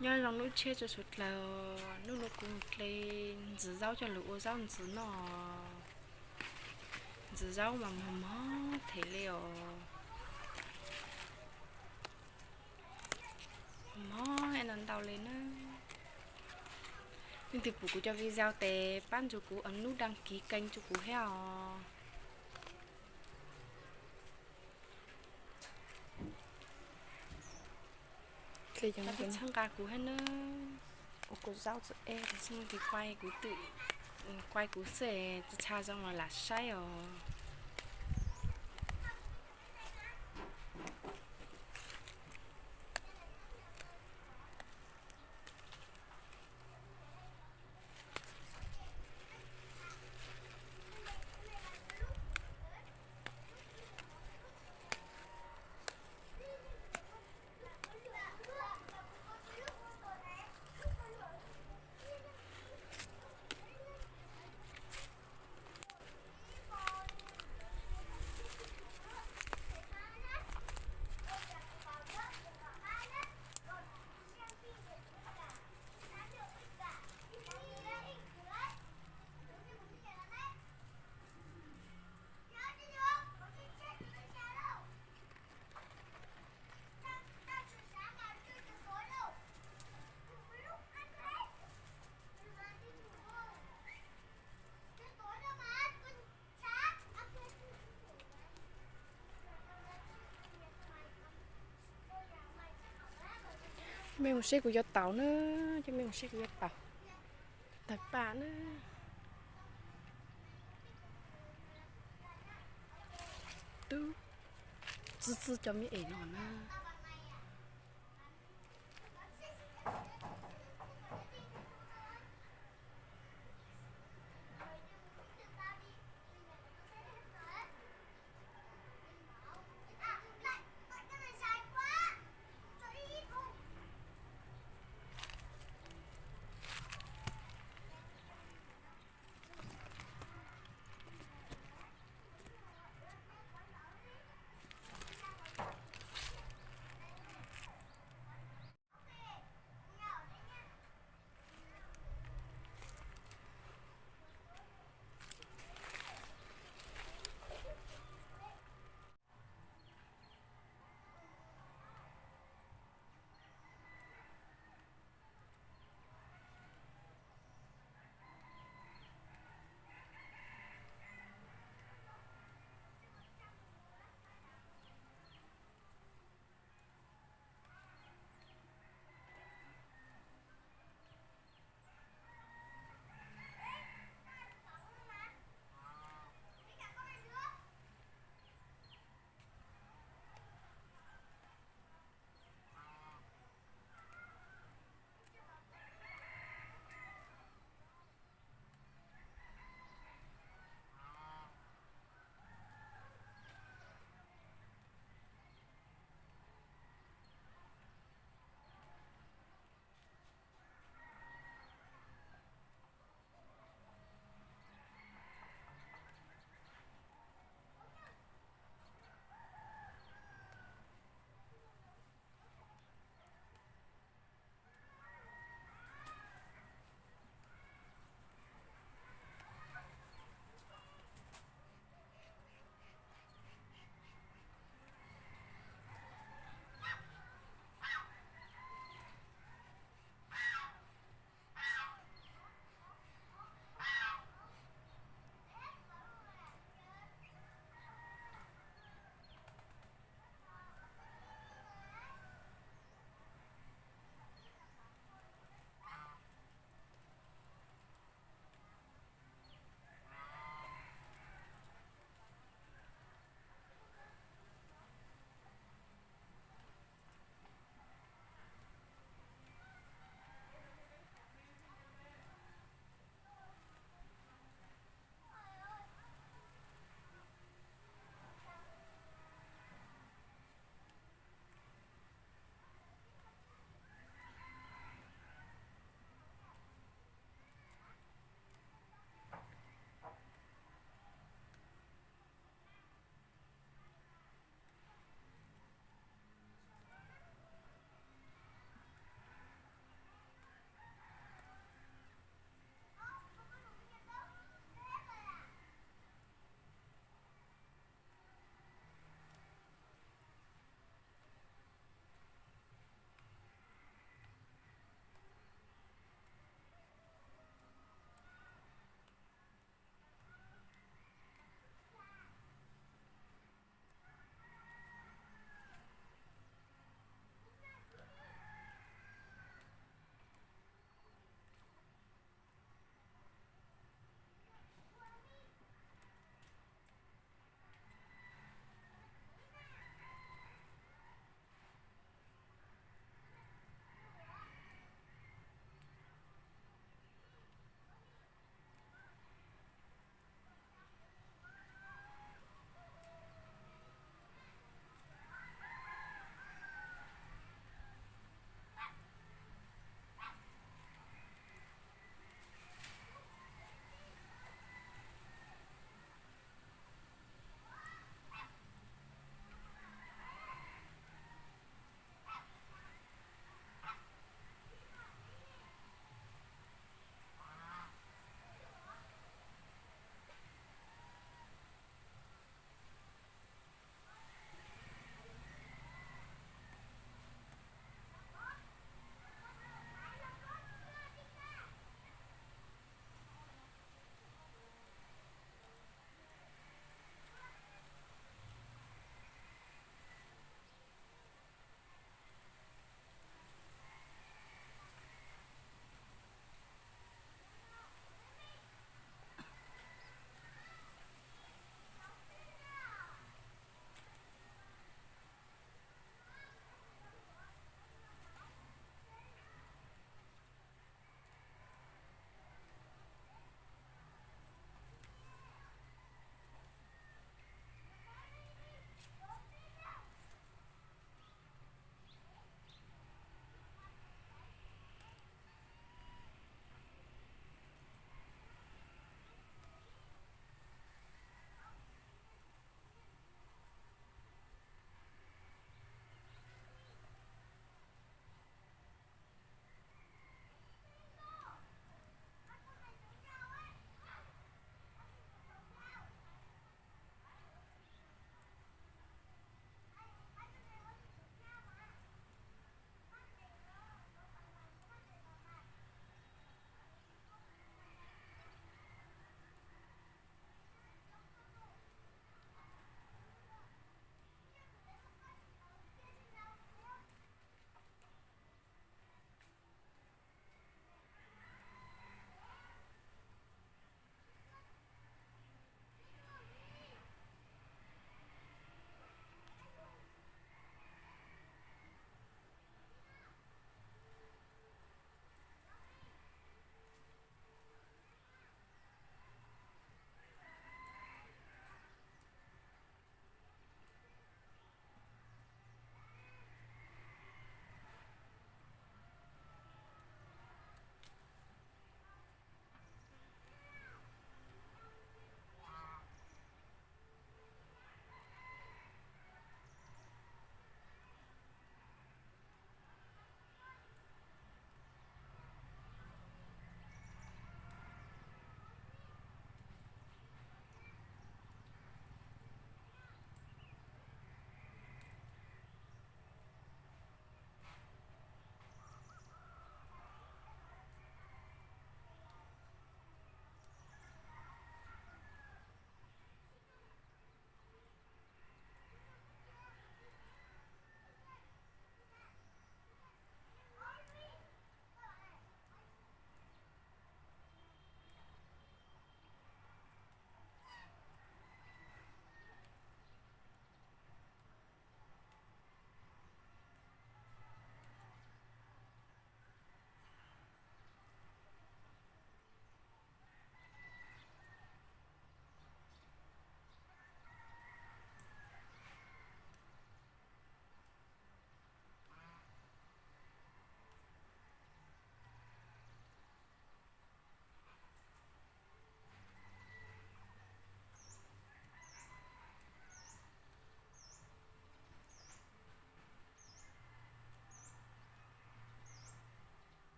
Nyob zoo lub tshiab tsuas suav dlawg, hnub no kuv mus dle ntxim zaub coj lug ua zaub ntxim noj. Ntxim zaub mas mog mog them li os. Mog ntau ntau li na. Leej twg pum kuv cov video tes pab nrug kuv ua nub dag kiv keej rua kuv thiab os. Txhawb nqa kuv thiab nawb. Ua kuv zaub txawm eb, txhawb nqa kuv, kuv twm, kuv xwb, txhaj zoo los lam saib os. Mej mus seb kuv yuav taum na, coj mej mus seb kuv yuav taum. Tawg paj na. Tub, txwb txwb cov me es no na.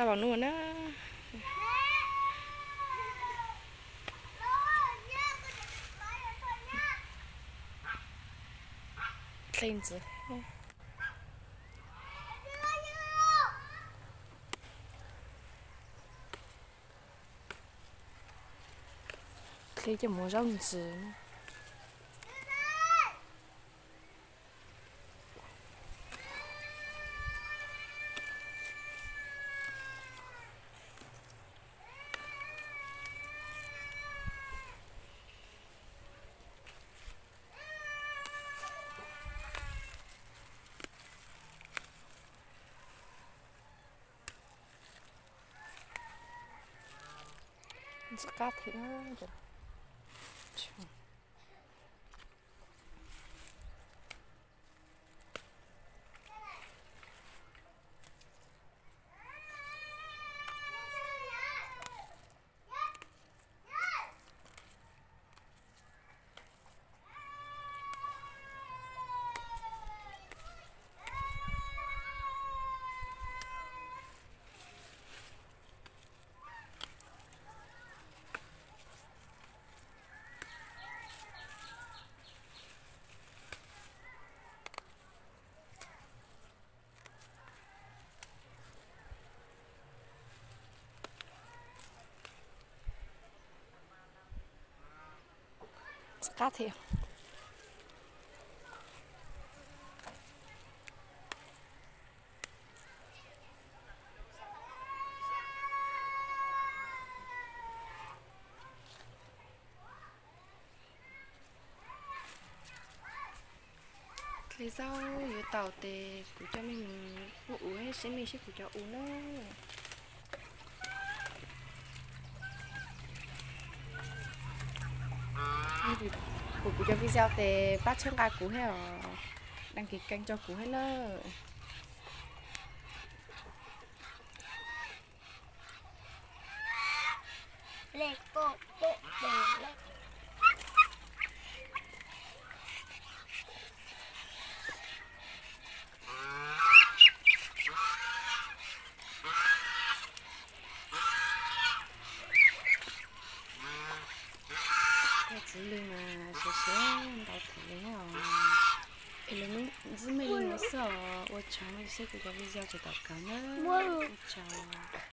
Los nua na. Dlej ntxwv. Dlej coj mus ua zaub ntxwv. Ntxim qab thiab. Ntxim qab thiab. Dlej zaub yuav tau tes kuv coj mej mus ua ua seb mej seb kuv cov ua na. Kuv, kuv cov video tes pab txhawb nqa kuv thiab os, đăng ký kênh rau kuv thiab nawb. Cov txiv lws mas siav siav ntau thiab os. Es lawv muab ntxwb mej li no xwb os. Ua tsaug, mej saib kuv cov video tsis tau kawg na. Ua tsaug.